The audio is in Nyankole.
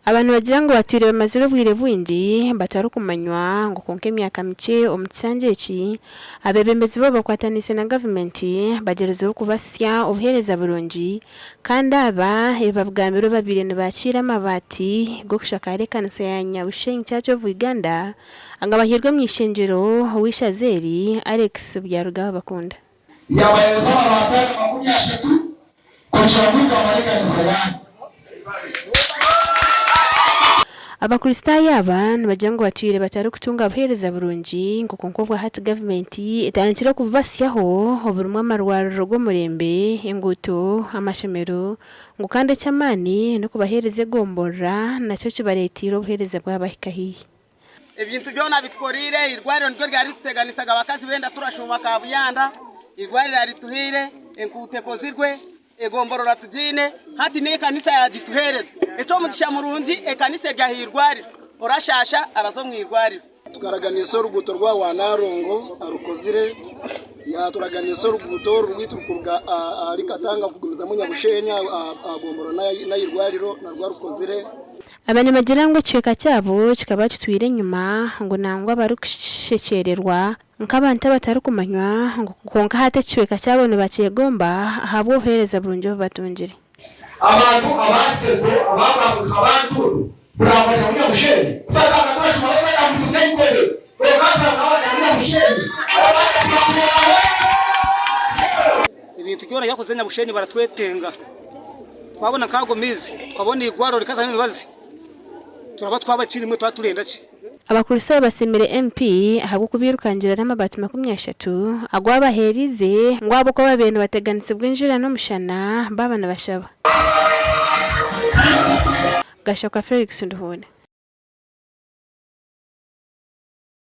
Aba nibagira ngu batwire bamazire obwire bwingi batarikumanywa ngu kwonka emyaka mikye omu kisanja eki, abeebembezi baabo bakwataniise na gavumenti bagyerizeho kubasya obuheereza burungi kandi aba ebi babigambire obu babaire nibakiira amabaati g'okushakaara ekanisa ya Nyabushenyi Church of Uganda agabahairwe omuny'ishengyero ow'eishaza eri, Alex Byarugaba Bakunda. Yaabaheereza amabaati aga 30 kugira ngu gamare ekanisa yaanyu. Abakristaayo aba nibagira ngu batwire batarikutunga buheereza burungi ngu kwonka obwahati gavumenti etandikire kububasyaho oburimu amarwariro g'omurembe, enguuto, amashomero ngu kandi eky'amaani n'okubaheereza egomborora nakyo kibareeteire obuheereza bwabahika haihi. Ebintu byona abitukoreire, eirwariro niryo ryari rituteganisaga abakazi benda turashuuma Kabuyanda, eirwariro arituhaire, enkuuto ekozirwe, egomborora tugiine, hati n'ekanisa yagituheereza. Eky'omugisha murungi ekanisa eri aha irwariro, orashaasha araza omu irwariro. Tukaraganisa oruguuto rwa Wanarongo arukozire, yaturaganisa oruguuto oru rwaitu kuruga ahari Katanga kugumizamu Nyabushenyi aha gomborora n'ahairwariro narwo arukozire. Aba nibagira ngu ekicweka kyabo kikaba kitwire enyima ngu nangwa barikushekyeererwa nk'abantu abatarikumanywa ngu kwonka hati ekicweka kyabo nibakyegomba ahabw'obuheereza burungi obu batungire. Abantu aba Kitezo, aba Bwamuka, aba Ntundu kurambura Munyabushenyi kutatanga twashuma bamwe ngu tutenkore kwonka twakaba bari Munyabushenyi Ebintu byona ebi yakozire Nyabushenyi baratwetenga. Twabona nk'ago maizi, tukabona eigwariro rikazamu emibazi, turaba twaba ki rimwe twaba turenda ki? Abakristaayo basiimire MP ahabw'okubiirukangira n'amabaati 30 agu abaheerize ngu ahabw'okuba babaire nibateganisibwa enjura n'omushana baaba nibashaba. Gashakwa Felix Nduhuune.